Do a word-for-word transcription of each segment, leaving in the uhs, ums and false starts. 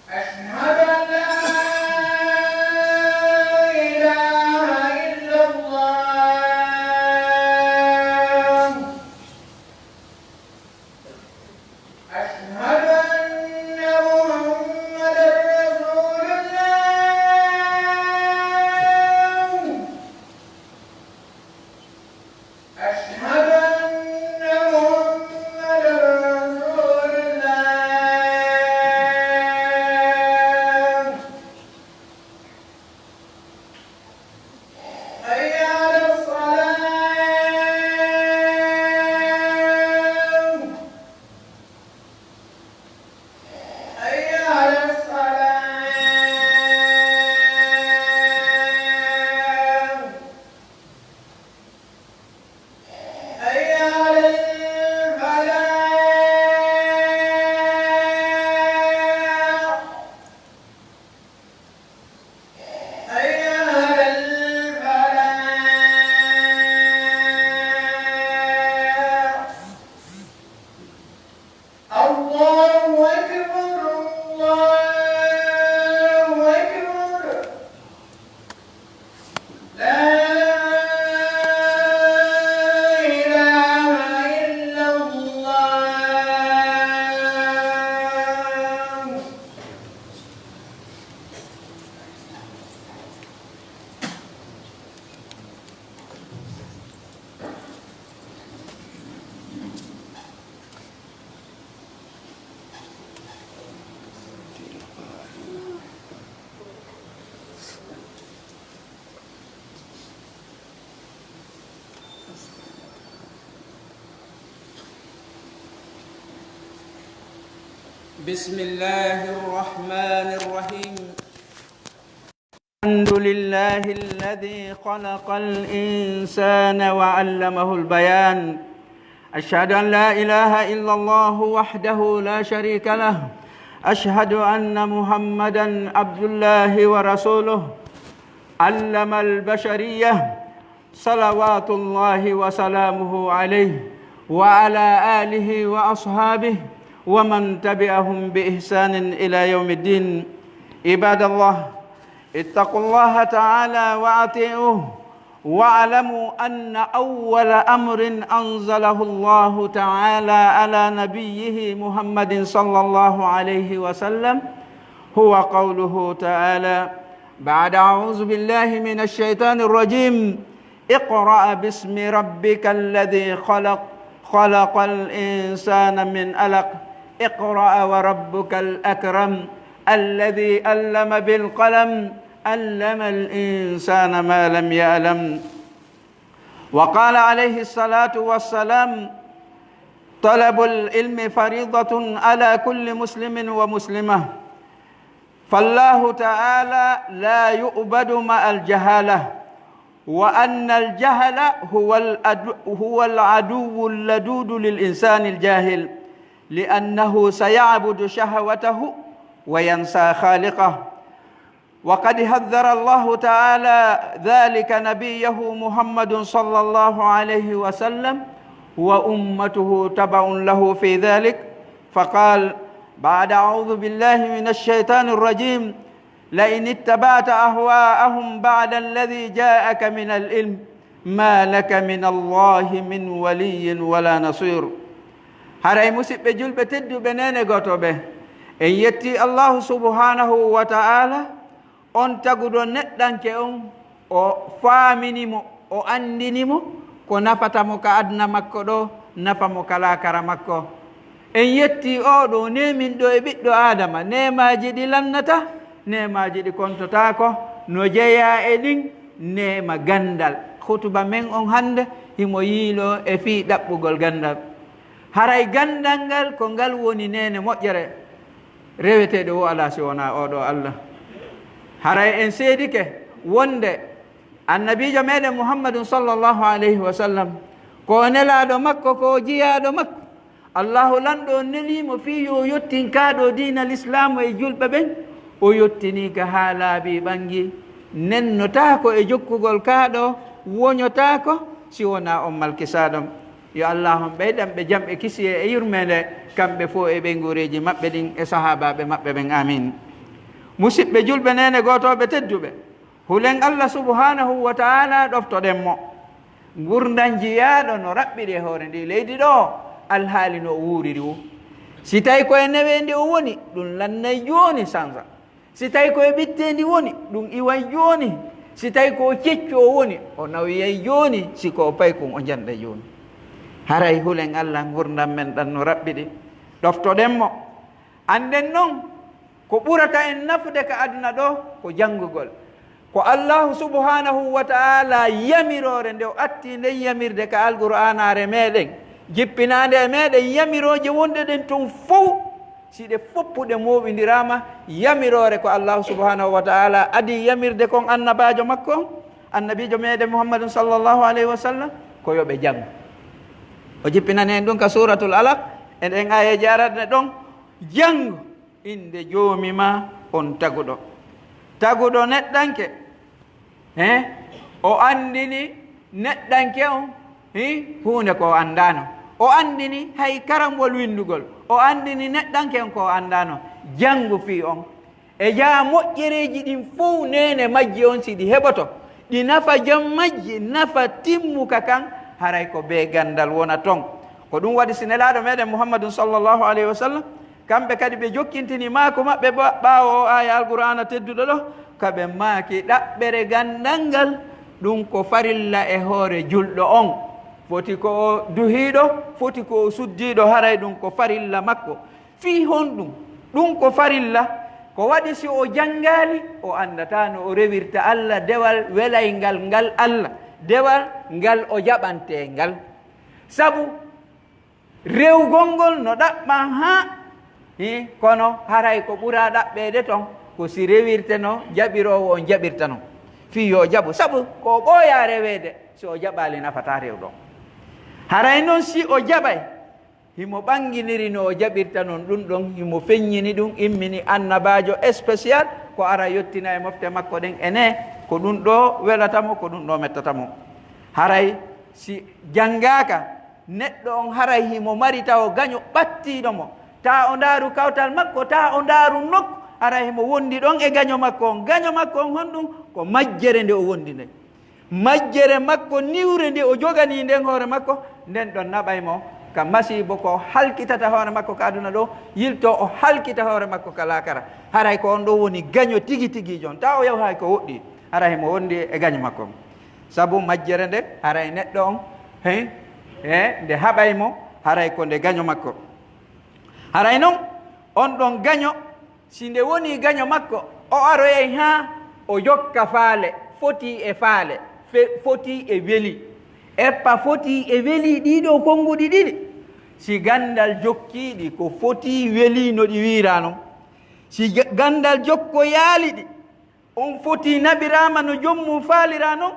أشهد أن لا إله إلا الله. أشهد أن محمدا رسول الله. أشهد أن محمدا رسول الله. حي على الصلاة. حي على الصلاة. حي على الفلاح. حي على الفلاح. الله أكبر، الله أكبر. لا إله إلا الله. بسم الله الرحمن الرحيم. الحمد لله الذي خلق الإنسان وعلمه البيان. أشهد أن لا إله إلا الله وحده لا شريك له. أشهد أن محمدا عبد الله ورسوله. علم البشرية صلوات الله وسلامه عليه وعلى آله وأصحابه ومن تبعهم بإحسان إلى يوم الدين. عباد الله، اتقوا الله تعالى وأطيعوه، واعلموا أن أول أمر أنزله الله تعالى على نبيه محمد صلى الله عليه وسلم هو قوله تعالى بعد أعوذ بالله من الشيطان الرجيم. اقرأ باسم ربك الذي خلق، خلق الإنسان من علق، اقرأ وربك الأكرم، الذي علم بالقلم، علم الإنسان ما لم يعلم. وقال عليه الصلاة والسلام: طلب العلم فريضة على كل مسلم ومسلمة، فالله تعالى لا يعبد مع الجهالة، وأن الجهل هو العدو، هو العدو اللدود للإنسان الجاهل، لأنه سيعبد شهوته وينسى خالقه. وقد حذر الله تعالى ذلك نبيه محمد صلى الله عليه وسلم، وأمته تبع له في ذلك، فقال بعد أعوذ بالله من الشيطان الرجيم: لئن اتبعت أهواءهم بعد الذي جاءك من العلم ما لك من الله من ولي ولا نصير. Haray, musiɓɓe julɓe tedduɓe, neene gooto ɓe, en yetti Allaahu subhaanahu wa ta'aala, on taguɗo neɗɗanke on, o faamini mo, o anndini mo ko nafata mo ka aduna makko ɗoo, nafa mo ka laakara makko. En yettii oo ɗoo neeminɗo e ɓiɗɗo Aadama neemaaji ɗi lannataa, neemaaji ɗi kontotaako, no jeyaa e ɗin neema ganndal. Hutuba men on hannde himo yiiloo e fii ɗaɓɓugol ganndal. Haray ganndal ngal, ko ngal woni neene moƴƴere reweteeɗo wo alaa si wonaa oo ɗoo Allah. Haray en seedike wonde Annabiijo meɗen Muhammadun sallallahu alayhi wa sallam, ko o nelaaɗo makko, ko o jiyaaɗo makko. Allaahu Lanɗo on nelii mo fii yo o yottin kaa ɗoo diina Lislaamu e julɓe ɓen. O yottinii ka haa laaɓi ɓangi. Nennotaako e jokkugol kaa ɗoo, woñotaako si wonaa on malkisaaɗo. Yo Allaahu on ɓeydan ɓe jam e kisiyee e yurmeende, kamɓe fow e ɓeynguureeji maɓɓe ɗin e sahaabaaɓe maɓɓe ɓen. Aamiin. Musiɓɓe julɓe, neene gootooɓe tedduɓe, hulen Allah subhanahu wa ta'ala, ɗoftoɗen mo. Ngurndan jiyaaɗo no raɓɓiɗi e hoore ndii leydi ɗoo, alhaali no o wuuriri woo. Si tawi ko e neweendi o woni, ɗun lannay jooni sansa. Si tawi ko e ɓitteendi woni, ɗun iway jooni. Si tawi ko o ceccu o woni, o nawiyay jooni. Si ko o paykun, o janday jooni. Haray hulen Allah, ngurndan men ɗan no raɓɓiɗi, ɗoftoɗen mo. Annden non, ko ɓurata en nafude ka aduna ɗoo ko janngugol. Ko Allaahu subhaanahu wa ta'aalaa yamiroore nde o atti nden yamirde ka Alqur'aanaare meɗen, jippinaande e meɗen, yamirooje wonɗe ɗen ton fow, si ɗe foppu ɗe mooɓindiraama, yamiroore ko Allaahu subhaanahu wa ta'aalaa adii yamirde kon annabaajo makko on, annabiijo meɗen Muhammadun sallallahu alayhi wa sallam, ko yo ɓe janngu. O jippinani en ɗun ka Suuratul Alaq, e ɗen aayeeje aranɗe ɗon, janngu innde Joomi maa on taguɗo. Taguɗo neɗɗanke, he? O anndini neɗɗanke on, he? Huunde ko o anndaano. O anndini hay karambol winndugol. O anndini neɗɗanke on ko o anndaano. Janngu fii on. E jaa moƴƴereeji ɗin fow neene majji on si ɗi heɓoto, ɗi nafa jom majji, nafa timmuka kan, haray ko bee ganndal wona ton. Ko ɗun waɗi si Nelaaɗo meɗen Muhammadun sallallahu alayhi wa sallam, kamɓe kadi ɓe jokkintini maaku maɓɓe ba-, ɓaawo oo aaya Alqur'aana tedduɗo ɗoo, ka ɓe maaki ɗaɓɓere ganndal ngal, ɗun ko farilla e hoore julɗo on. Foti ko o duhiiɗo, foti ko o suddiiɗo, haray ɗun ko farilla makko. Fii honɗun? Ɗun ko farilla. Ko waɗi si o janngaali, o anndataa no o rewirta Alla dewal welayngal ngal Alla, dewal ngal o jaɓantee ngal. Sabu rewgol ngol no ɗaɓɓaa haa, hii, kono haray ko ɓuraa ɗaɓɓeede ton, ko si rewirteno jaɓiroowo on jaɓirta non. Fii yo o jaɓu, sabu ko o ɓooyaa reweede, si o jaɓaali nafataa rewɗo on. Haray non si o jaɓay, himo ɓanginiri no o jaɓirta non ɗun ɗon, himo feññini ɗun, immini annabaajo spécial, ko ara yottina e mofte makko ɗen e nee, ko ɗun ɗoo welata mo, ko ɗun ɗoo mettata mo. Haray si janngaaka, neɗɗo on haray himo mari tawo gaño ɓattiiɗo mo, taa o ndaaru kawtal makko, taa o ndaaru nokku, haray himo wondi ɗon e gaño makko on. Gaño makko on honɗun? Ko majjere nde o wondi nden. Majjere makko niwre nde o joganii nden hoore makko, nden ɗon naɓay mo ka masiibo ko halkitata hoore makko ka aduna ɗoo, yiltoo o halkita hoore makko ka laakara. Haray ko on ɗon woni gaño tigi tigiijo on. Taa o yahu hay ko woɗɗi, haray himo wondi e gaño makko. Sabu majjere nde, haray neɗɗo on, he, he, nde haɓay mo, haray ko nde gaño makko. Haray non, on ɗon gaño, si nde wonii gaño makko, o aroyay haa o jokka faale, fotii e faale, fe-, fotii e weli. Eppa fotii e weli ɗii ɗoo konnguɗi ɗiɗi. Si ganndal jokkii ɗi, ko fotii weli no ɗi wiiraa non. Si ga-, ganndal jokkoyaali ɗi, on fotii naɓiraama no jom mum faaliraa non,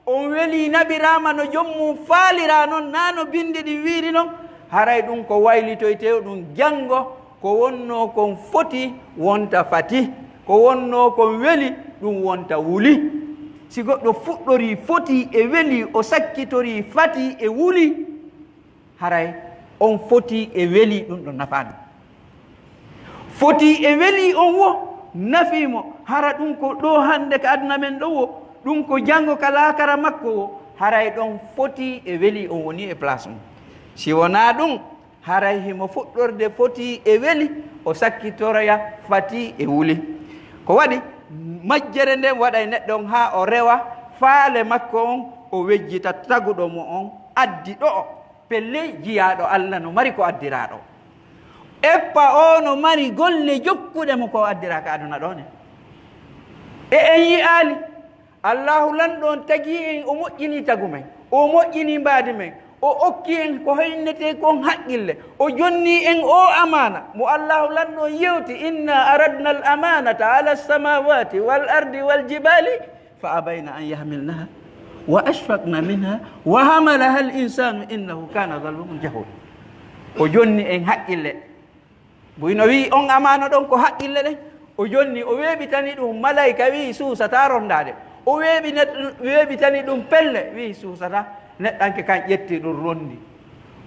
on welii naɓiraama no jom mum faaliraa non, naa no binndi ɗin wiiri non, haray ɗun ko waylitoytee ɗun janngo, ko wonnoo kon fotii wonta fatii, ko wonnoo kon weli ɗun wonta wuli. Si goɗɗo fuɗɗorii fotii e welii, o sakkitorii fatii e wuli, haray on fotii e welii ɗun ɗon nafaani. Fotii e welii on wo nafii mo, hara ɗun ko ɗoo hannde ka aduna men ɗoo wo, ɗun ko janngo ka laakara makko wo, haray ɗon fotii e welii on woni e place mum. Si wonaa ɗun, haray himo fuɗɗorde fotii e weli, o sakkitoroya fatii e wuli. Ko waɗi majjere nden waɗay neɗɗo on haa o rewa faale makko on, o wejjita taguɗo mo on addi ɗo'o. Pellet, jiyaaɗo Alla no mari ko addiraa ɗoo. Eppa o no mari golle jokkuɗe mo ko addiraa ka aduna ɗoo ne. E en yi'aali, Allaahu lanɗo on tagii en, o moƴƴinii tagu men, o moƴƴinii mbaadi men, o okki en ko hennetee kon haqqille, o jonnii en oo amaana mo Allaahu lanɗo on yewti, "Inna aradna al amanata ala samawati wal ardi wal jibali." Fa abayna an yahmilnaha wa ashfaqna minha wa hamalaha al insanu innahu kana zaluman jahula. O jonni en haqqille. Buy no wi'i on amaana ɗon ko haqqille ɗen, o jonni, o weeɓitani ɗum malayka, wi'i suusataa rondaade. O weeɓina-, weeɓitani ɗum pelle, wi'i suusataa. Neɗɗanke kan ƴetti ɗum rondi.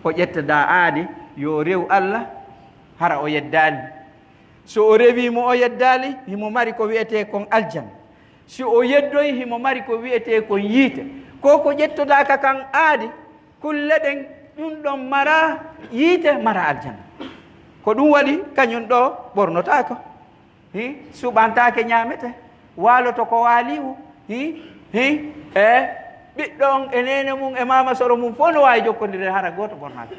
O ƴetta da aadi, yo rew Alla, hara o yeddaali. So o rewii mo o yeddaali, himo mari ko wi'etee kon aljanna. Si o yeddoyi, himo mari ko wi'etee kon yiite. Ko ko ƴettodaaka kan aadi, kulle ɗen, ɗun ɗon mara yiite, mara aljanna. Ko ɗun waɗi kañun ɗoo ɓornotaako. Hi, suɓantaake ñaamete, waaloto ko waaliwu. Hi, hi, e ɓiɗɗo on e neene mun e maama soro mun fow no waawi jokkondirde hara gooto ɓornaaka.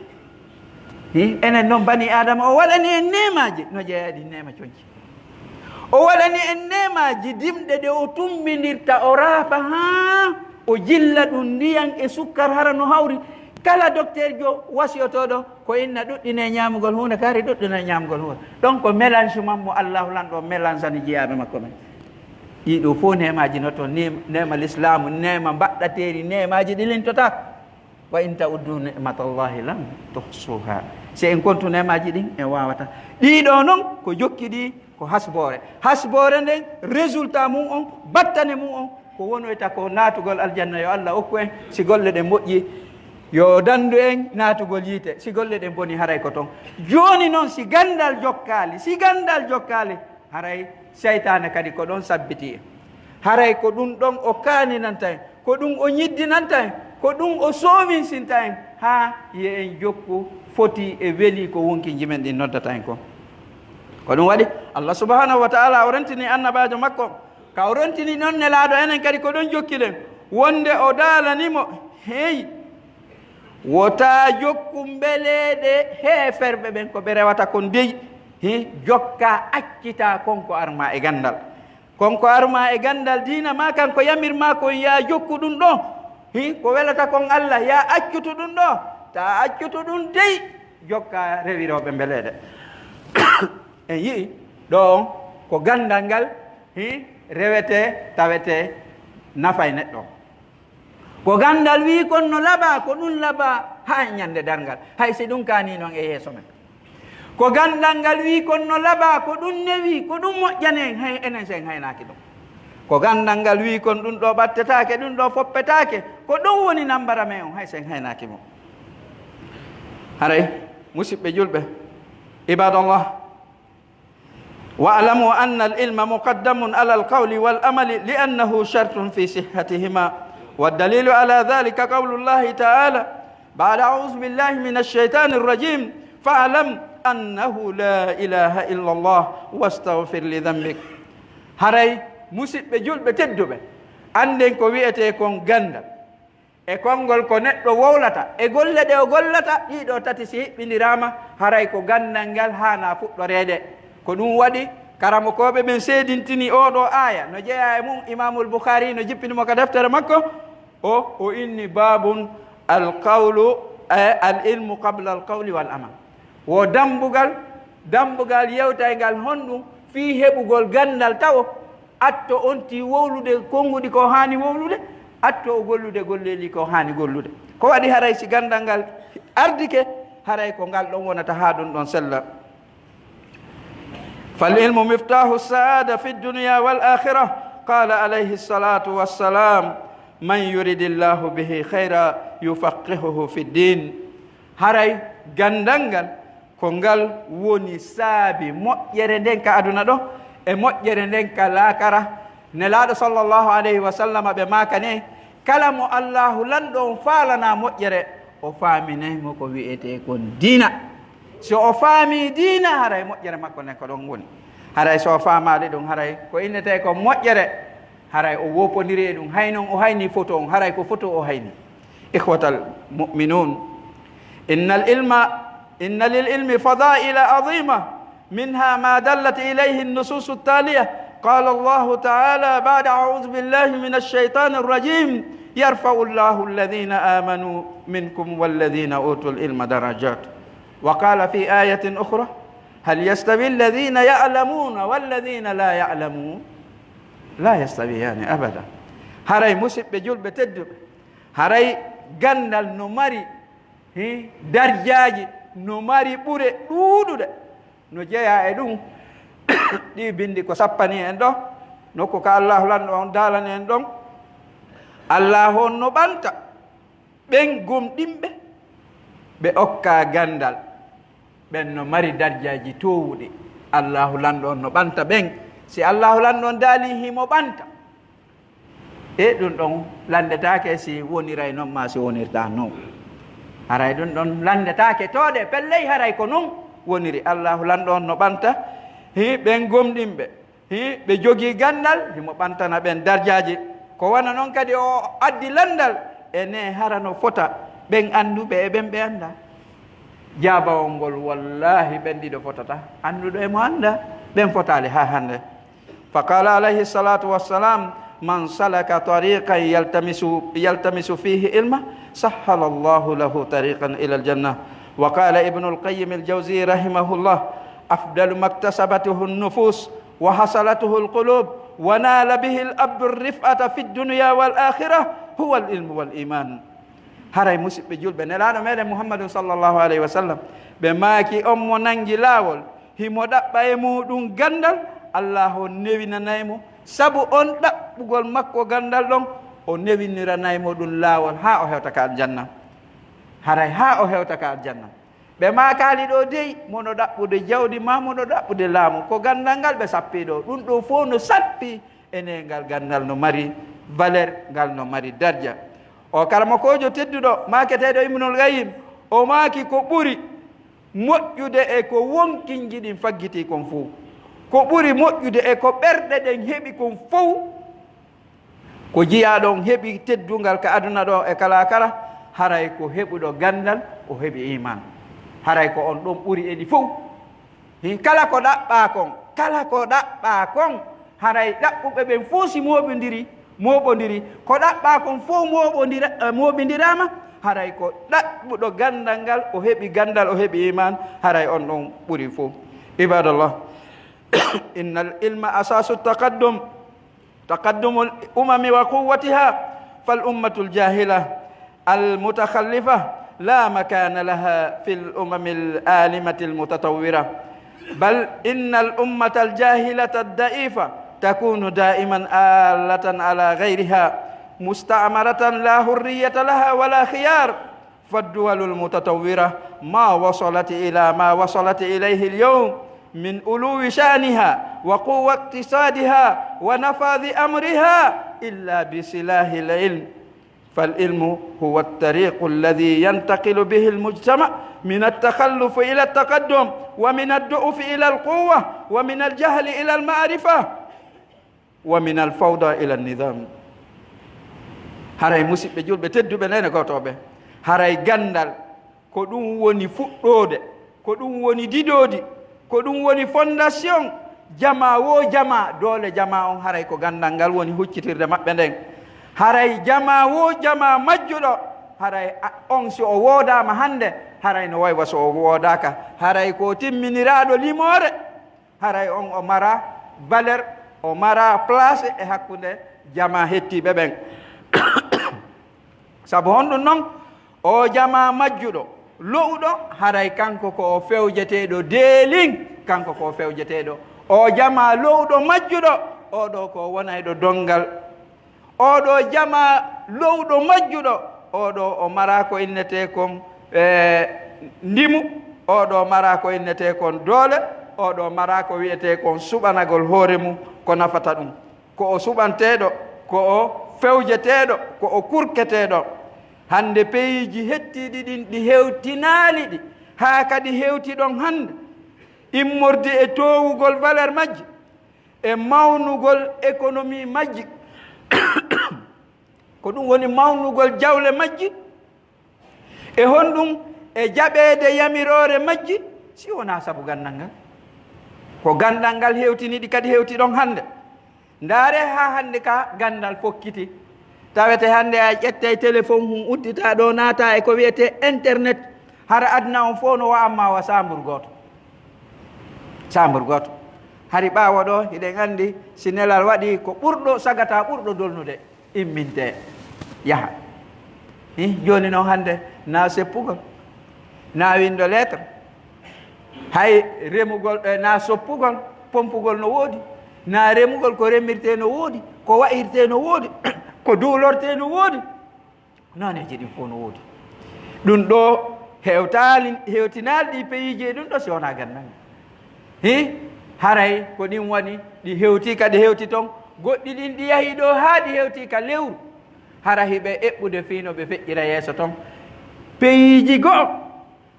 Hi, enen non banii Aadama, o waɗani en neemaaji no jeyaa e ɗin neema conci. O waɗani en neemaaji dimɗe ɗe o tumbindirta, o raafa haa o jilla ɗun ndiyan e sukkar hara no hawri. Kala dokteerjo wasiyotooɗo ko inna ɗuɗɗinee ñaamugol huunde, kaari ɗuɗɗinee ñaamugol huunde. Ɗon ko mélange man mo Allaahu lanɗo on mélangeani jiyaaɓe makko ɓen. Ɗii ɗoo fow neemaaji no ton, neem-, neema lislaamu, neema mbaɗɗateeri, neemaaji ɗi lintotaako. "Wa in ta'uddu ni'matallahi lam tuhsuha." Si en kontu neemaaji ɗin, en waawata. Ɗii ɗoo non ko jokki ɗii, ko hasboore. Hasboore nden, résultat mun on, battane mun on, ko wonoyta ko naatugol aljanna. Yo Allah okku en, si golle ɗen moƴƴi, yo o dandu en naatugol yiite. Si golle ɗen boni, haray ko ton. Jooni non, si gandal jokkaali, si gandal jokkaali, haray seytaane kadi ko ɗon sabbiti en. Haray ko ɗun ɗon o kaaninanta en, ko ɗun o ñiddinanta en, ko ɗun o soowinsinta en, haa yo en jokku foti e weli ko wonkinji men ɗin noddata en kon. Ko ɗun waɗi, Allah subhanahu wa ta'ala o rentini annabaajo makko, ka o rentini non nelaaɗo, enen kadi ko ɗon jokkiɗen, wonde o daalani mo, hey, wota jokku mbeleeɗe heeferɓe ɓen, ko ɓe rewata kon dey, hi, jokka, accitaa kon ko armaa e gandal. Kon ko armaa e gandal diina maa kan, ko yamirmaa kon, yaa jokku ɗun ɗoo. Hi, ko welata kon Allah, yaa accutu ɗun ɗoo. Taa accutu ɗun dey, jokka rewirooɓe mbeleeɗe. En yi'i ɗoo on, ko gandal ngal, hi, rewetee, tawetee, nafay neɗɗo on. Ko gandal wi'i kon no labaa, ko ɗun labaa haa ñande darngal, hay si ɗun kaanii non e yeeso men. Ko gandal ngal wi'i kon no labaa, ko ɗun newii, ko ɗun moƴƴani en, hay enen si en haynaaki ɗun. Ko gandal ngal wi'i kon ɗun ɗoo ɓattetaake, ɗun ɗoo foppetaake, ko ɗun woni nambara men on, hay si en haynaaki mo. Haray, musiɓɓe julɓe, ibadallah, واعلموا أن العلم مقدم على القول والعمل لأنه شرط في صحتهما، والدليل على ذلك قول الله تعالى بعد أعوذ بالله من الشيطان الرجيم، فاعلم أنه لا إله إلا الله واستغفر لذنبك. Haray, musiɓɓe julɓe tedduɓe, annden ko wi'etee kon gandal. E konngol ko neɗɗo wowlata, e golle ɗe o gollata, ɗii ɗoo tati si hiɓɓindiraama, haray ko ganndal ngal haanaa fuɗɗoreede. Ko ɗun waɗi, karamokooɓe ɓen seedintini oo ɗoo aaya, no jeyaa e mun, Imaamul Bukhaari no jippini mo ka deftere makko, o, o inni baabun al qawlu, eh, al ilmu qabla al qawli wal amal. Wo dambugal, dambugal yewtayngal honɗun fii heɓugol ganndal tawo, atto on tii wowlude konnguɗi ko haani wowlude, atto o gollude golleeli ko haani gollude. Ko waɗi haray si ganndal ngal ardike, haray ko ngal ɗon wonata haa ɗun ɗon sella. فالعلم مفتاح السعادة في الدنيا والآخرة. قال عليه الصلاة والسلام: من يرد الله به خيرا يفقهه في الدين. Haray ganndal ngal, ko ngal woni saabi moƴƴere nden ka aduna ɗoo, e moƴƴere nden ka laakara. Nelaaɗo sallallahu alayhi wa sallama ɓe maakani, kala mo Allaahu lanɗo on faalanaa moƴƴere, o faaminay mo ko wi'etee kon diina. Si o faamii diina, haray moƴƴere makko nden ko ɗon woni. Haray si o faamaali ɗun, haray ko innetee kon moƴƴere, haray o wopondiri e ɗun. Hay non o haynii foto on, haray ko foto o haynii. إخوة المؤمنون، إن العلم، إن للعلم فضائل عظيمة، منها ما دلت إليه النصوص التالية. قال الله تعالى بعد أعوذ بالله من الشيطان الرجيم: يرفع الله الذين آمنوا منكم والذين أوتوا العلم درجات. وقال في آية أخرى: هل يستوي الذين يعلمون والذين لا يعلمون؟ لا يستويان أبدا. Haray musiɓɓe julɓe tedduɓe, haray ganndal no mari, hi, darjaaji, no mari ɓure ɗuuɗuɗe. No jeyaa e ɗun, ɗii binndi ko sappanii en ɗoo, nokku ka Allaahu lanɗo on daalani en ɗon, Allaahu on no ɓanta ɓen gomɗinɓe, ɓe okkaa ganndal, ɓen no mari darjaaji toowuɗi. Allaahu lanɗo on no ɓanta ɓen. Si Allaahu lanɗo on daalii himo ɓanta, e ɗun ɗon lanndetaake si woniray non maa si wonirtaa non. Haray ɗun ɗon lanndetaake too de, pelley haray ko non woniri. Allaahu lanɗo on no ɓanta, hi, ɓen gomɗinɓe. Hi, ɓe jogii ganndal, himo ɓantana ɓen darjaaji. Ko wano non kadi o addi lanndal, e ne hara no fota ɓen annduɓe e ɓen ɓe anndaa. Jaabawol ngol, wallaahi, ɓen ɗiɗo fotata, annduɗo e mo anndaa, ɓen fotaali haa hannde. فقال عليه الصلاة والسلام: من سلك طريقا يلتمس، يلتمس فيه علما سهل الله له طريقا إلى الجنة. وقال ابن القيم الجوزي رحمه الله: أفضل ما اكتسبته النفوس وحصلته القلوب ونال به العبد الرفعة في الدنيا والآخرة هو العلم والإيمان. Haray, musiɓɓe julɓe, Nelaaɗo meɗen Muhammadun, sallallahu alayhi wa sallam, ɓe maaki, on mo nangi laawol, himo ɗaɓɓa e muuɗun ganndal, Allaahu on newinanay mo, sabu on ɗaɓɓugol makko ganndal ɗon, o newiniranay mo ɗun laawol haa o hewta ka aljanna. Haray haa o hewta ka aljanna. Ɓe maakaali ɗoo dey, mo no ɗaɓɓude jawdi maa mo no ɗaɓɓude laamu. Ko ganndal ngal ɓe sappii ɗoo. Ɗun ɗoo fow no sappii e ne ngal ganndal no mari valeur, ngal no mari darja. O karamokoojo tedduɗo, maaketeeɗo Ibnul Qayyim, o maaki ko ɓuri moƴƴude e ko wonkinji ɗin faggitii kon fow, ko ɓuri moƴƴude e ko ɓerɗe ɗen heɓi kon fow, ko jiyaaɗo on heɓi teddungal ka aduna ɗoo e ka laakara, haray ko heɓuɗo ganndal, o heɓi iimaan. Haray ko on ɗon ɓuri e ɗi fow. Hin kala ko ɗaɓɓaa kon, kala ko ɗaɓɓaa kon, haray ɗaɓɓuɓe ɓen fow si mooɓondiri, mooɓondiri, ko ɗaɓɓaa kon fow mooɓondira-, eh, mooɓindiraama, haray ko ɗaɓɓuɗo ganndal ngal, o heɓi ganndal, o heɓi iimaan, haray on ɗon ɓuri fow. Ibadallah, innal ilma asasu taqaddum. تقدم الأمم وقوتها، فالأمة الجاهلة المتخلفة لا مكان لها في الأمم العالمة المتطورة، بل إن الأمة الجاهلة الضعيفة تكون دائما عالة على غيرها، مستعمرة لا حرية لها ولا خيار. فالدول المتطورة ما وصلت إلى ما وصلت إليه اليوم من علو شأنها وقوة اقتصادها ونفاذ أمرها إلا بسلاح العلم. فالعلم هو الطريق الذي ينتقل به المجتمع من التخلف إلى التقدم، ومن الضعف إلى القوة، ومن الجهل إلى المعرفة. ومن الفوضى إلى النظام. Haray, musiɓɓe julɓe tedduɓe, nene gootooɓe, haray ganndal ko ɗun woni fuɗɗoode, ko ɗun woni didoodi, ko ɗun woni fondation. Jamaa woo jamaa, doole jamaa on, haray ko ganndal ngal woni huccitirde maɓɓe nden. Haray jamaa woo jamaa majjuɗo, haray a-, on si o woodaama hannde, haray no way wa so o woodaaka. Haray ko timminiraaɗo limoore. Haray on o mara valeur, o mara place e hakkunde jamaa hettiiɓe ɓen. Sabu honɗun non? O jamaa majjuɗo, lo'uɗo, haray kanko ko o fewjeteeɗo deelin, kanko ko o fewjeteeɗo. O jamaa lo'uɗo majjuɗo, oo ɗoo ko o wonayɗo donngal. Oo ɗoo jamaa lo'uɗo majjuɗo, oo ɗoo o maraa ko innetee kon, e, ndimu, oo ɗoo maraa ko innetee kon doole, oo ɗoo maraa ko wi'etee kon suɓanagol hoore mun ko nafata ɗun. Ko o suɓanteeɗo, ko o fewjeteeɗo, ko o kurketeeɗo. Hannde peyiiji hettiiɗi ɗin ɗi hewtinaali ɗi, haa kadi hewti ɗon hannde, immorde e toowugol valeur majji, e mawnugol économie majji. Ko ɗun woni mawnugol jawle majji. E honɗun? E jaɓeede yamiroore majji, si wonaa sabu ganndal ngal. Ko ganndal ngal hewtini ɗi kadi hewti ɗon hannde. Ndaaree haa hannde ka ganndal fokkiti. Tawete hannde a ƴettay telefon hun udditaa ɗoo naataa e ko wi'etee internet. Hara aduna on fow no wa'an maa wa saambur gooto. Saambur gooto. Hari ɓaawo ɗoo, hiɗen anndi si nelal waɗii ko ɓurɗo sagata, ɓurɗo dolnude, immintee, yaha. Hi, jooni non hannde, na seppugol, na winndo lettre, hay remugol, eh, na soppugol, pompugol no woodi, na remugol ko remirtee no woodi, ko wa'irtee no woodi, ko duulortee no woodi. Nooneeji ɗin fow no woodi. Ɗun ɗoo hewtaali, hewtinaali ɗii peyiiji e ɗun ɗoo si wonaa ganndal ngal. Hi? Haray ko ɗin woni, ɗi hewtii ka ɗi hewti ton, goɗɗi ɗin ɗi yahii ɗoo haa ɗi hewtii ka lewru. Hara hiɓe eɓɓude fii no ɓe feƴƴira yeeso ton. Peyiiji go'o,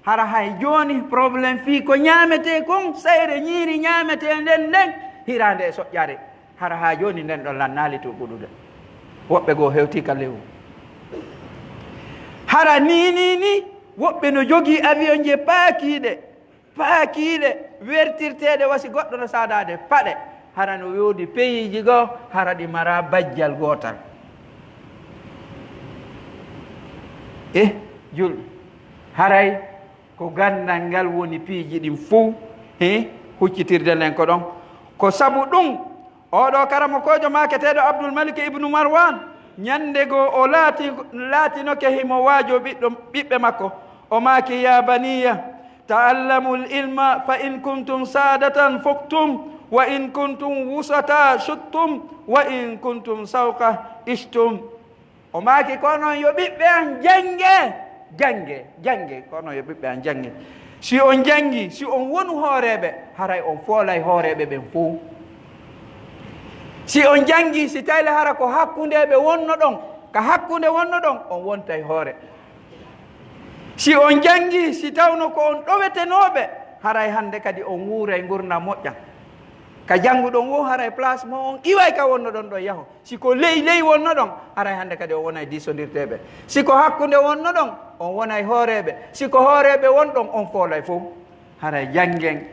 hara hay jooni problème fii ko ñaametee kon, seyre ñiiri ñaametee nden nden, hiraande e soƴƴaare. Hara haa jooni nden ɗon lannaali tuuɓuɗude. Woɓɓe goo hewtii ka lewru. Hara nii, nii, nii, woɓɓe no jogii avion je paakiiɗe, paakiiɗe, wertirteeɗe wasi goɗɗo no saadaade paɗe. Hara no woodi peyiiji goo, hara ɗi maraa bajjal gootal. Eh, julɓe, haray ko ganndal ngal woni piiji ɗin fow, he, huccitirde nden ko ɗon. Ko sabu ɗum, oo ɗoo karamokoojo maaketeeɗo Abdul Malik ibnu Marwan, ñannde goo o laati-, laatinoke himo waajoo ɓiɗɗo, ɓiɓɓe makko. O maaki, "Ya baniya, ta'allamul ilma, fa in kuntum saadatan fuktum, wa in kuntum wusata shuttum, wa in kuntum sawqa ishtum." O maaki, "Ko onon yo ɓiɓɓe an, janngee, janngee, janngee, ko onon yo ɓiɓɓe an, janngee." Si on janngii, si on wonu hooreeɓe, haray on foolay hooreeɓe ɓen fow. Si on janngii, si tawii hara ko hakkundeeɓe wonnoɗon, ka hakkunde wonnoɗon, on wontay hoore. Si on janngii, si tawno ko on ɗowetenooɓe, haray hannde kadi on wuuray ngurndan moƴƴan. Ka jannguɗon woo, haray place mo on iway ka wonnoɗon ɗon yahon. Si ko ley ley wonnoɗon, haray hannde kadi on wonay diisondirteeɓe. Si ko hakkunde wonnoɗon, on wonay hooreeɓe. Si ko hooreeɓe wonɗon, on foolay fow. Haray janngen,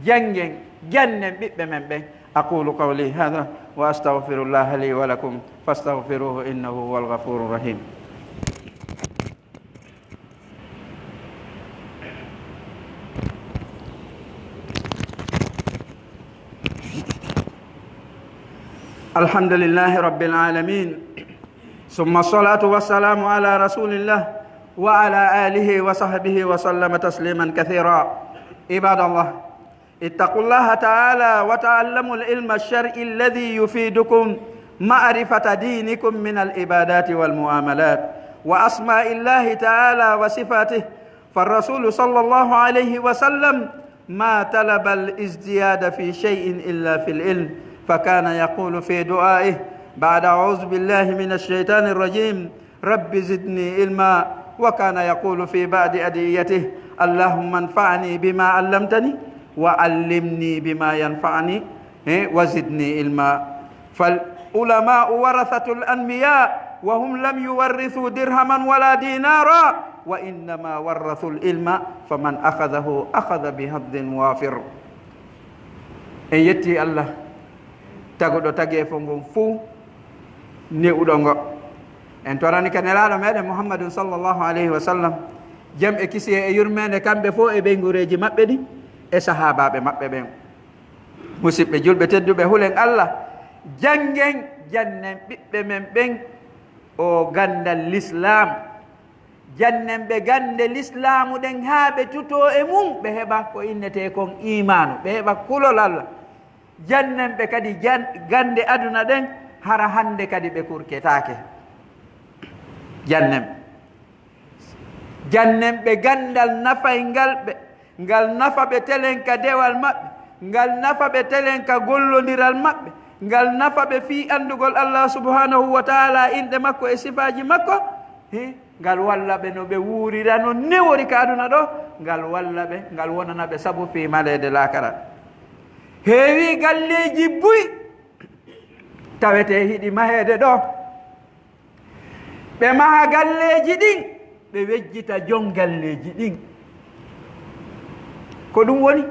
janngen, jannen ɓiɓɓe men ɓen. أقول قولي هذا وأستغفر الله لي ولكم فاستغفروه إنه هو الغفور الرحيم. الحمد لله رب العالمين، ثم الصلاة والسلام على رسول الله وعلى آله وصحبه وسلم تسليما كثيرا. عباد الله، اتقوا الله تعالى وتعلموا العلم الشرعي الذي يفيدكم معرفة دينكم من العبادات والمعاملات وأسماء الله تعالى وصفاته. فالرسول صلى الله عليه وسلم ما طلب الازدياد في شيء إلا في العلم، فكان يقول في دعائه بعد أعوذ بالله من الشيطان الرجيم: رب زدني علما. وكان يقول في بعض أدعيته: اللهم انفعني بما علمتني وعلمني بما ينفعني، إيه، وزدني علما. فالعلماء ورثة الأنبياء وهم لم يورثوا درهما ولا دينارا وإنما ورثوا العلم فمن أخذه أخذ بحظ وافر. En yettii Allah, taguɗo tageefo ngon fuu, ne'uɗo ngo. En torani ka Nelaaɗo meɗen Muhammadun sallallahu alayhi wa sallam, jam e kisiyee e yurmeende kamɓe fow e ɓeynguureeji maɓɓe ɗin, e sahaabaaɓe maɓɓe ɓen. Musiɓɓe julɓe tedduɓe, hulen Allah, janngen, jannen ɓiɓɓe men ɓen oo ganndal Lislaam. Jannen ɓe gannde Lislaamu ɗen haa ɓe tutoo e mun, ɓe heɓa ko innetee kon iimaanu, ɓe heɓa kulol Allah. Jannen ɓe kadi jan-, gannde aduna ɗen, hara hannde kadi ɓe kurketaake. Jannen. Jannen ɓe ganndal nafayngal ɓe, ngal nafa ɓe telen ka dewal maɓɓe, ngal nafa ɓe telen ka gollondiral maɓɓe, ngal nafa ɓe fii anndugol Allah subhanahu wa ta'ala inɗe makko e sifaaji makko. He, ngal walla ɓe no ɓe wuurira no newori ka aduna ɗoo, ngal walla ɓe, ngal wonana ɓe sabu fii maleede laakara. Heewii galleeji buy tawetee hiɗi maheede ɗoo. Ɓe maha galleeji ɗin, ɓe wejjita jon galleeji ɗin. Ko ɗum woni,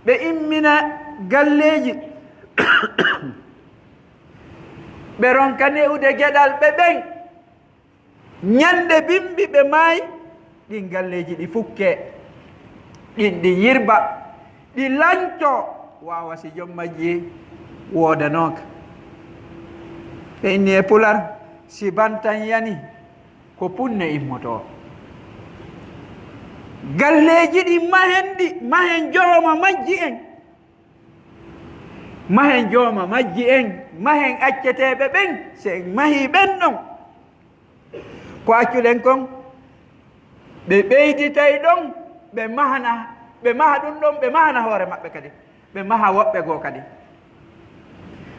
ɓe immina galleeji, ɓe ronka ne'ude geɗalɓe ɓen. Ñande bimbi ɓe maayi, ɗin galleeji ɗi fukkee, ɗin ɗi yirba, ɗi lancoo, waawa si jom majji woodanooka. Ɓe inni e Pular, si bantan yani, ko punne immotoo. Galleeji ɗin mahen ɗi, mahen jooma majji en. Mahen jooma majji en, mahen acceteeɓe ɓen, si en mahii ɓen ɗon. Ko accuɗen kon, ɓe ɓeyditay ɗon, ɓe mahana, ɓe maha ɗum ɗon, ɓe mahana hoore maɓɓe kadi. Ɓe maha woɓɓe goo kadi.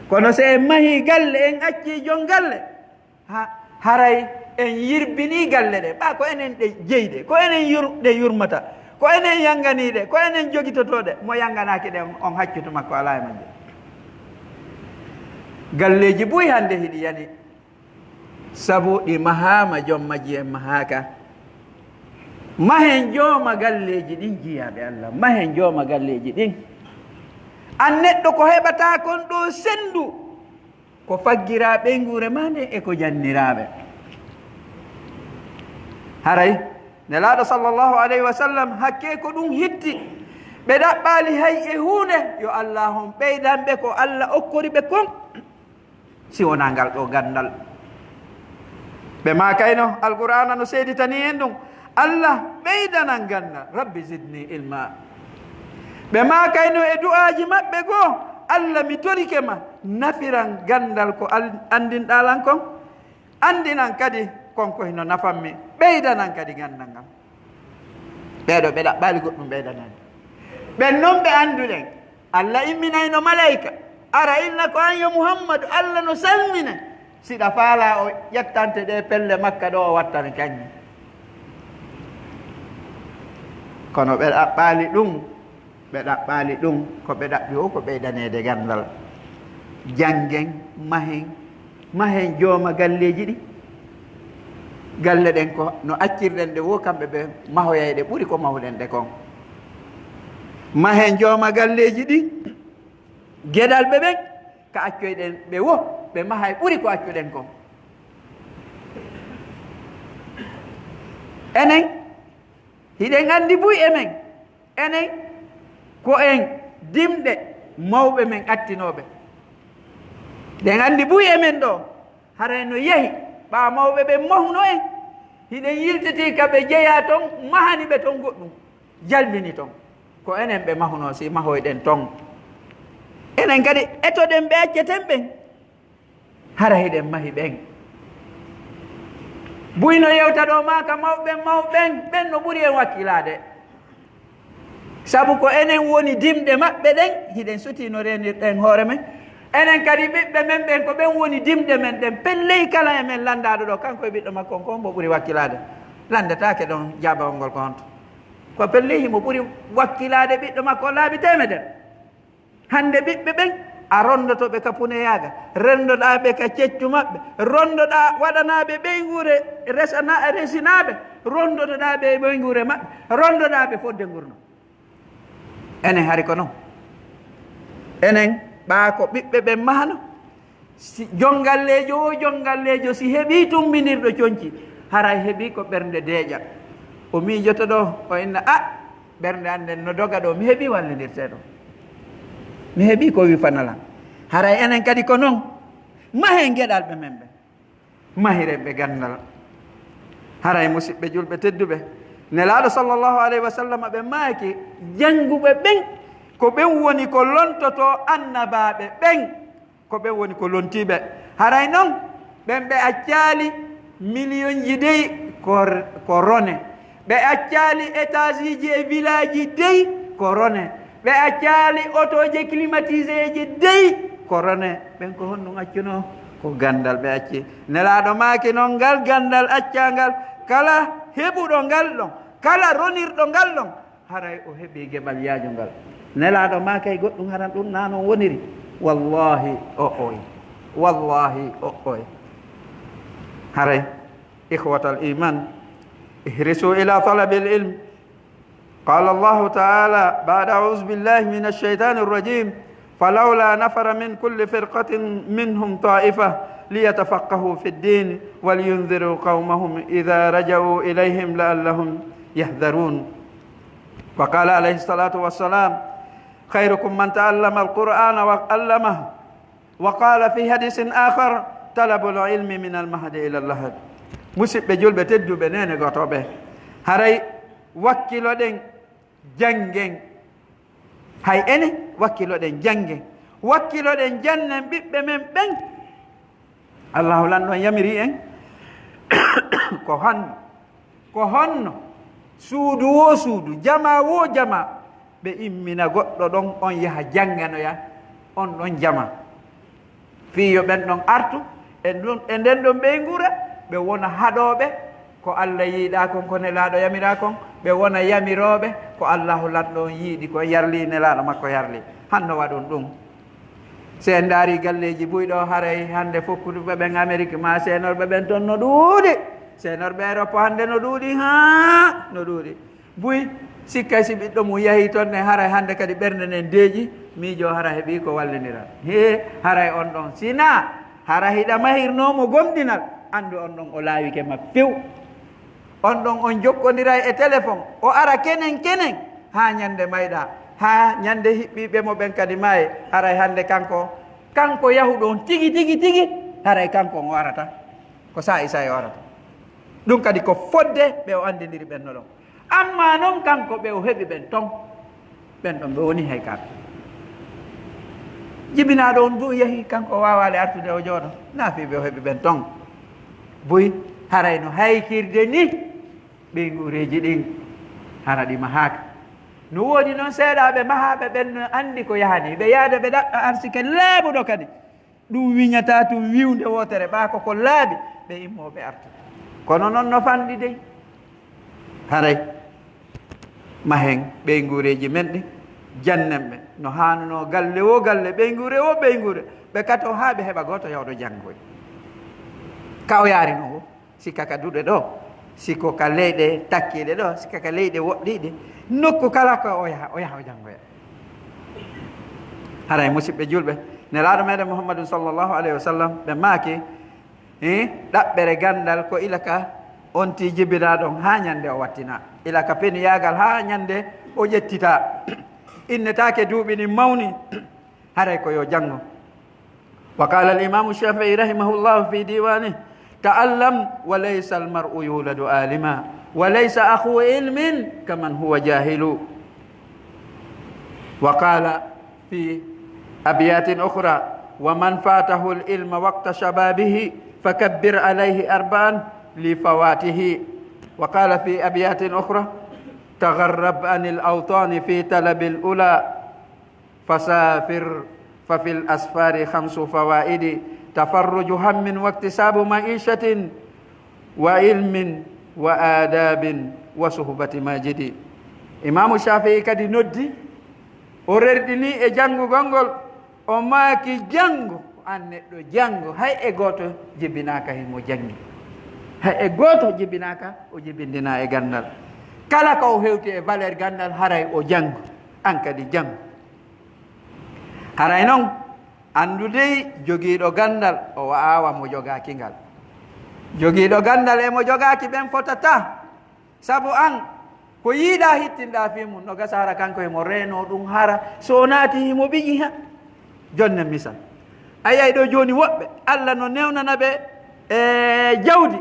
Kono si en mahii galle, en accii jon galle, ha, haray en yirbinii galle ɗe. Ɓaa ko enen ɗe jeyi ɗe, ko enen yur-, ɗe yurmata, ko enen yanganii ɗe, ko enen jogitotoo ɗe. Mo yanganaaki ɗe, on, on haccutu makko alaa e majje. Galleeji buy hannde hiɗi yani. Sabu ɗi mahaama, jom majji en mahaaka. Mahen jooma galleeji ɗin, jiyaaɓe Allah, mahen jooma galleeji ɗin. An neɗɗo, ko heɓataa kon ɗoo senndu, ko faggiraa ɓeynguure maa nden e ko janniraa ɓe. Haray, Nelaaɗo sallallahu alayhi wa sallam, hakkee ko ɗum hitti. Ɓe ɗaɓɓaali hay e huunde, yo Allah on ɓeydan ɓe ko Allah okkori ɓe kon. Si wonaa ngal ɗoo ganndal. Ɓe maakayno, Alqur'aana no seeditanii en ɗum, Allah ɓeydanan ganndal, Rabbi zidni ilma. Ɓe maakayno e du'aaji maɓɓe goo, Allah mi torike ma, nafiran ganndal ko al-, anndinɗaa lan kon, anndinan kadi kon ko hino nafammi, ɓeydanan kadi ganndal ngal. Ɓee ɗoo ɓe ɗaɓɓaali goɗɗum ɓeydanaade. Ɓen non ɓe annduɗen, Alla imminayno malayka, ara inna ko an yo Muhammadu, Alla no salmina. Siɗa faalaa o ƴettante ɗee pelle Makka ɗoo o wattane kañum. Kono ɓe ɗaɓɓaali ɗum, ɓe ɗaɓɓaali ɗum, ko ɓe ɗaɓɓi o ko ɓeydaneede ganndal. Janngen, mahen, mahen jooma galleeji ɗi. Galle ɗen ko no accirɗen ɗe woo, kamɓe ɓe mahoyay ɗe ɓuri ko mahuɗen ɗe kon. Mahen jooma galleeji ɗi, geɗalɓe ɓen, ka accoyɗen ɓe woo, ɓe mahay ɓuri ko accuɗen kon. Enen, hiɗen anndi buy e men, enen ko en dimɗe mawɓe men attinooɓe. Ɗen anndi buy e men ɗoo, haray no yehi, ɓaa mawɓe ɓen mahuno en, hiɗen yiltitii ka ɓe jeyaa ton, mahani ɓe ton goɗɗum, jalbini ton. Ko enen ɓe mahunoo, si mahoyɗen ton. Enen kadi etoɗen ɓe acceten ɓen. Hara hiɗen mahi ɓen. Buy no yewta ɗoo maa ka mawɓe ɓen, mawɓe ɓen, ɓen no ɓuri en wakkilaade. Sabu ko enen woni dimɗe maɓɓe ɗen, hiɗen sutii no reenirɗen hoore men. Enen kadi ɓiɓɓe men ɓen, ko ɓen woni dimɗe men ɗen. Pelley kala e men lanndaaɗo ɗoo, kanko e ɓiɗɗo makko on, ko hombo ɓuri wakkilaade? Lanndetaake ɗon, jaabawol ngol ko honto? Ko pelley himo ɓuri wakkilaade ɓiɗɗo makko on laabi teemedere. Hannde ɓiɓɓe ɓen, a ronndoto ɓe ka puneyaaga, renndoɗaa ɓe ka ceccu maɓɓe, ronndoɗaa waɗanaa ɓe ɓeynguure resana-, resinaa ɓe, ronndotoɗaa ɓe e ɓeynguure maɓɓe, ronndoɗaa ɓe fodde ngurnoo. Enen hari ko non. Enen ɓaa ko ɓiɓɓe ɓen mahano. Si jonngalleejo woo jonngalleejo si heɓii tummbindirɗo conci, haray heɓii ko ɓernde deeƴa. O miijoto ɗoo, o inna, "A, ɓernde an nden no doga ɗoo, mi heɓii wallindirteeɗo. Mi heɓii ko wifana lan." Haray enen kadi ko non, mahen geɗalɓe men ɓen, mahiren ɓe ganndal. Haray musiɓɓe julɓe tedduɓe, Nelaaɗo sallallahu alayhi wa sallam ɓe maaki, jannguɓe ɓen, ko ɓen woni ko lontotoo annabaaɓe ɓen. Ko ɓen woni ko lontiiɓe. Haray non, ɓen ɓe accaali miliyonji dey ko, ko rone. Ɓe accaali etaasiiji e vilaaji dey ko rone. Ɓe accaali otooje klimatiseeje dey ko rone. Ɓen ko honɗun accunoo? Ko ganndal ɓe acci. Nelaaɗo maaki non, ngal ganndal accaangal, kala heɓuɗo ngal ɗon, kala ronirɗo ngal ɗon, haray o heɓii geɓal yaajungal. Nelaaɗo maakay goɗɗum haran ɗum naa non woniri. Wallahi, o'oy. Wallahi, o'oy. Haray, ikhwatal iman, ihrisu ila talabil ilm. Qala Allahu ta'ala ba'da a'udhu billahi minash shaitanir rajim. فلولا نفر من كل فرقة منهم طائفة ليتفقهوا في الدين ولينذروا قومهم إذا رجعوا إليهم لعلهم يحذرون. وقال عليه الصلاة والسلام: خيركم من تعلم القرآن وعلمه. وقال في حديث آخر: طلب العلم من المهد إلى اللحد. Musiɓɓe julɓe tedduɓe, neene gotooɓe, haray wakkiloɗen, janngen. Hay enen, wakkiloɗen, janngen. Wakkiloɗen, jannen ɓiɓɓe men ɓen. Allahu lanɗo on yamiri en ko honno, ko honno suudu woo suudu, jamaa woo jamaa, ɓe immina goɗɗo ɗon, on yaha jannganoya on ɗon jama. Fii yo ɓen ɗon artu e ndun, e nden ɗon ɓeynguure, ɓe wona haɗooɓe ko Alla yiɗaa kon, ko Nelaaɗo yamiraa kon, ɓe wona yamirooɓe ko Allaahu Lanɗo on yiɗi, ko yarli Nelaaɗo makko yarli. Hanno waɗun ɗun. Si en ndaari galleeji buy ɗoo, haray hannde fokkuduɓe ɓen Amerik maa seenorɓe ɓen ton no ɗuuɗi, seenorɓe Erop hannde no ɗuuɗi, haa no ɗuuɗi. Buy, sikkay si ɓiɗɗo mum yahii ton ne, haray hannde kadi ɓernde nden deeƴi, miijoo hara heɓii ko wallinira. Hee, haray on ɗon, si naa hara hiɗa mahirnoo mo gomɗinal, anndu on ɗon o laawike ma few. On ɗon on jokkondiray e telefon, o ara kenen kenen, haa ñande mayɗaa, haa ñande hiɓɓiiɓe mo ɓen kadi maaye, haray hannde kanko, kanko yahuɗo on tigi, tigi, tigi, haray kanko on o arata. Ko saa'i saa'i o arata. Ɗun kadi ko fodde ɓe o anndindiri ɓen no ɗon. Ammaa non kanko ɓe o heɓi ɓen ton, ɓen ɗon ɓe woni hay kamɓe. Jibinaaɗo on du yahi, kanko o waawaali artude o jooɗo, naa fii ɓe o heɓi ɓen ton. Buy, haray no haykirde ni ɓeynguureeji ɗin, hara ɗi mahaaka. No woodi non seeɗaaɓe mahaaɓe ɓen no anndi ko yahanii ɓe yaade ɓe ɗaɓɓa arsike laaɓuɗo kadi. Ɗun wiñataa tun wiwnde wootere, ɓaa ko ko laaɓi, ɓe immoo ɓe arta. Kono non no fanɗi dey. Haray, mahen ɓeynguureeji men ɗin, jannen ɓe. No haanunoo galle woo galle, ɓeynguure woo ɓeynguure, ɓe katoo haa ɓe heɓa gooto yawɗo janngoy. Ka o yaari non woo. Sikka ka duɗe ɗoo, sikko ka leyɗe takkiiɗe ɗoo, sikka ka leyɗe woɗɗiiɗe, nokku kala ko o yaha, o yaha o janngoya. Haray, musiɓɓe julɓe, Nelaaɗo meɗen Muhammadun sallallahu alayhi wa sallam, ɓe maaki, eh, ɗaɓɓere ganndal ko ila ka on tii jibinaa ɗon haa ñande o wattinaa, ila ka peniyaagal haa ñande o ƴettitaa. Innetaake duuɓi ɗin mawni, haray ko yo janngo. وقال الإمام الشافعي رحمه الله في ديوانه: تعلم وليس المرء يولد عالما، وليس أخو علم كمن هو جاهل. وقال في أبيات أخرى: ومن فاته العلم وقت شبابه، فكبر عليه أربعا لفواته. وقال في أبيات أخرى: تغرب عن الأوطان في طلب العلا، فسافر ففي الأسفار خمس فوائد، تفرج هم واكتساب معيشة وعلم وآداب وصحبة ماجد. Imaamu Shaafi'i kadi noddi, o rerɗini e janngugol ngol, o maaki, janngo, ko an neɗɗo, janngo, hay e gooto jibinaaka himo janngi. Hay e gooto jibinaaka, o jibindinaa e ganndal. Kala ko o hewti e valeur ganndal, haray o janngo, an kadi janngo. Haray non, anndu dey jogiiɗo ganndal, o wa'awa mo jogaaki ngal. Jogiiɗo ganndal e mo jogaaki ɓen fotataa. Sabu an, ko yiɗaa hittinɗaa fii mun, no gasa hara kanko himo reenoo ɗun hara, so o naati himo ɓiƴi ha. Jonnen misal. A yi'ay ɗoo jooni woɓɓe, Alla no newnana ɓe e jawdi.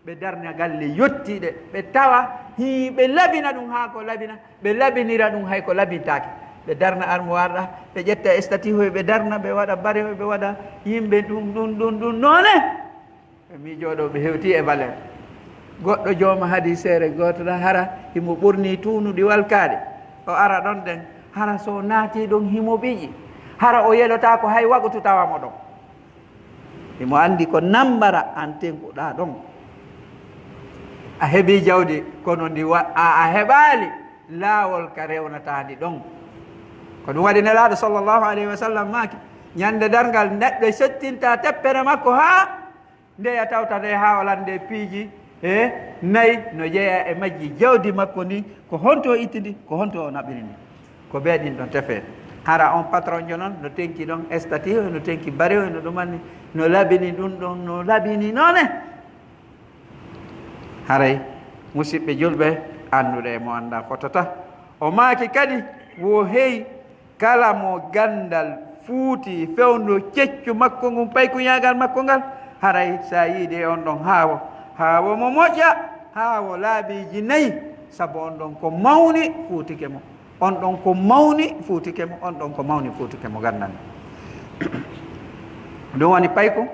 Ɓe darna galle yottiiɗe, ɓe tawa hii ɓe labina ɗun haa ko labina, ɓe labinira ɗun hay ko labintaake. Ɓe darna armoire ɗa, ɓe ƴetta estatihoy, ɓe darna, ɓe waɗa barehoy, ɓe waɗa yimɓe ɗun, ɗun, ɗun, ɗun noone. Ɓe miijoo ɗoo ɓe hewtii e valeur. Goɗɗo jooma hadiiseere gooto ɗa, hara himo ɓornii tuunuɗi walkaaɗi. O ara ɗon ɗen, hara so o naatii ɗon himo ɓiƴi. Hara o yelotaako hay waqutu tawa mo ɗon. Himo anndi ko nammbara an tenkuɗaa ɗon. A heɓii jawdi, kono ndi wa-, a, a heɓaali laawol ka rewnataa ndi ɗon. Ko ɗun waɗi Nelaaɗo sallallahu alayhi wa sallam maaki, ñande darngal neɗɗo settinta teppere makko haa ndeya tawta nde haa o lande piiji e nayi no jeyaa e majji jawdi makko ndin, ko honto o itti ndi, ko honto o naɓiri ndi. Ko bee ɗin ɗon tefe. Hara on patron jo non no tenki ɗon estati, no tenki bare, no ɗumanni, no labini ɗun ɗon, no labini noone. Haray, musiɓɓe julɓe, annduɗo e mo anndaa fotata. O maaki kadi, wo hey, kala mo ganndal fuuti fewndo keccu makko ngun, paykuyaagal makko ngal, haray sa yiidi e on ɗon haawo, haawo mo moƴƴa, haawo laabiiji nayi, sabu on ɗon ko mawni fuutike mo. On ɗon ko mawni fuutike mo, on ɗon ko mawni fuutike mo, ganndal. Ɗun woni payku,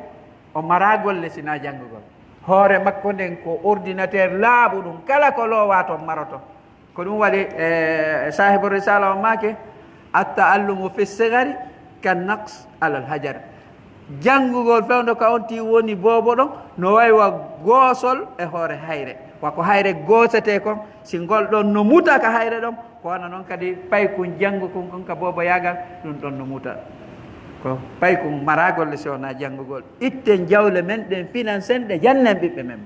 o maraa golle sinaa janngugol. Hoore makko nden ko ordinateur laaɓuɗun, kala ko loowaa ton maroto. Ko ɗum waɗi, e, saahibu risala on maake, "At-ta'allumu fi sigari kan naqs alal hajar." Janngugol fewndo ka on tigi woni boobo ɗon, no wayi wa goosol e hoore hayre. Wa ko hayre goosetee kon, si ngol ɗon no muta ka hayre ɗon, ko wano non kadi paykun janngukun kon ka booboyaagal, ɗum ɗon no muta. Ko paykun maraagol le si wonaa janngugol. Itten jawle men ɗen, finansen ɗe, jannen ɓiɓɓe men.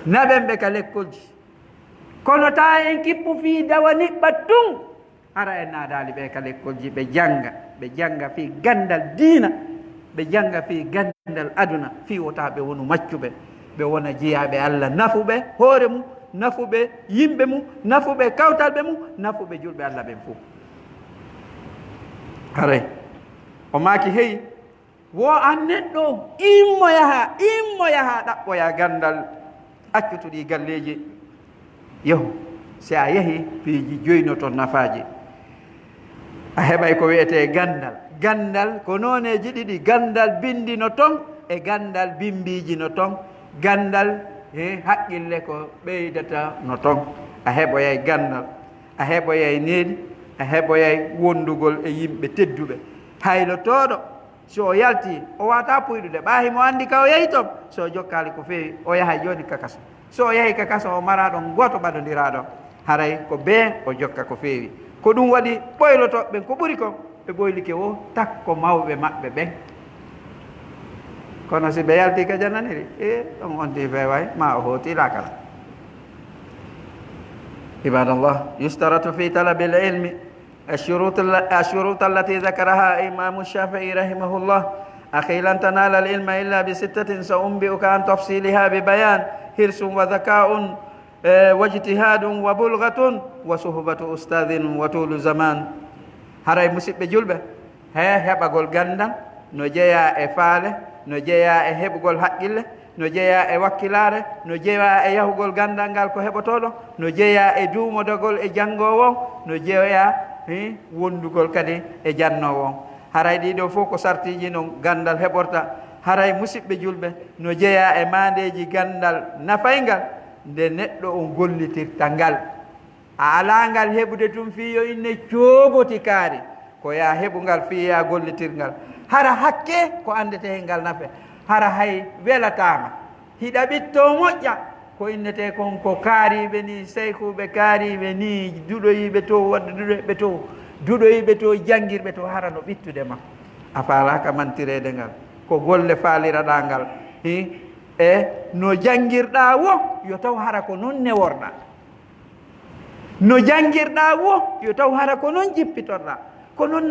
Naɓen ɓe ka lekkolji. Kono taa en kippu fii dawa niɓɓa tun. Hara en naadaali ɓe ka lekkolji, ɓe jannga, ɓe jannga fii ganndal diina, ɓe jannga fii ganndal aduna, fii wota ɓe wonu maccuɓe, ɓe wona jiyaaɓe Alla nafuɓe hoore mum, nafuɓe yimɓe mum, nafuɓe kawtalɓe mum, nafuɓe julɓe Alla ɓen fow. Haray o maaki, hey, wo an neɗɗo, immo yaha, immo yaha ɗaɓɓoya ganndal, accutu ɗii galleeji. Yahu, si a yahi, piiji joy no ton nafaaji. A heɓay ko wi'etee ganndal. Ganndal ko nooneeji ɗiɗi, ganndal binndi no ton e ganndal bimmbiiji no ton. Ganndal, he, haqqille ko ɓeydata no ton. A heɓoyay ganndal, a heɓoyay needi, a heɓoyay wondugol e yimɓe tedduɓe. Haylotooɗo, si o yaltii, o waawataa puyɗude. Ɓaa himo anndi ka o yahi ton, si o jokkaali ko feewi, o yahay jooni ka kaso. Si o yahi ka kaso, o maraa ɗon gooto ɓadondiraaɗo, haray ko bee o jokka ko feewi. Ko ɗum waɗi ɓoylotooɓe ɓen ko ɓuri kon, ɓe ɓoylike wo takko mawɓe maɓɓe ɓen. Kono si ɓe yaltii ka jananiri, e, ɗon on tigi feeway, maa o hooti laakara. عباد الله، يشترط في طلب العلم الشروط ال-، الشروط التي ذكرها الإمام الشافعي رحمه الله. أخي، لن تنال العلم إلا بستة سأنبئك عن تفصيلها ببيان: حرص وذكاء، آه، واجتهاد وبلغة وصحبة أستاذ وطول زمان. Haray, musiɓɓe julɓe, he heɓagol ganndal no jeyaa e faale, no jeyaa e heɓugol haqqille, no jeyaa e wakkilaare, no jeyaa e yahugol ganndal ngal ko heɓotooɗo, no jeyaa e duumodagol e janngoowo on, no jeyaa, he, wondugol kadi e jannoowo on. Haray ɗii ɗoo fow ko sartiiji no ganndal heɓorta. Haray, musiɓɓe julɓe, no jeyaa e maandeeji ganndal nafayngal nde neɗɗo on gollitirta ngal. A alaa ngal heɓude tun fii yo inne cooboti kaari, ko yaa heɓu ngal fii yaa gollitir ngal. Hara hakkee ko anndetee e ngal nafe, hara hay welataa ma. Hiɗa ɓittoo moƴƴa, ko innetee kon ko kaariiɓe nii, seykuuɓe kaariiɓe nii, duɗoyiiɓe to, wadde duɗoyiiɓe to, duɗoyiiɓe to, janngirɓe to, hara no ɓittude ma. A faalaaka mantireede ngal, ko golle faaliraɗaa ngal, hi? E no janngirɗaa wo, yo taw hara ko non neworɗaa. No janngirɗaa wo, yo taw hara ko non jippitorɗaa. Ko non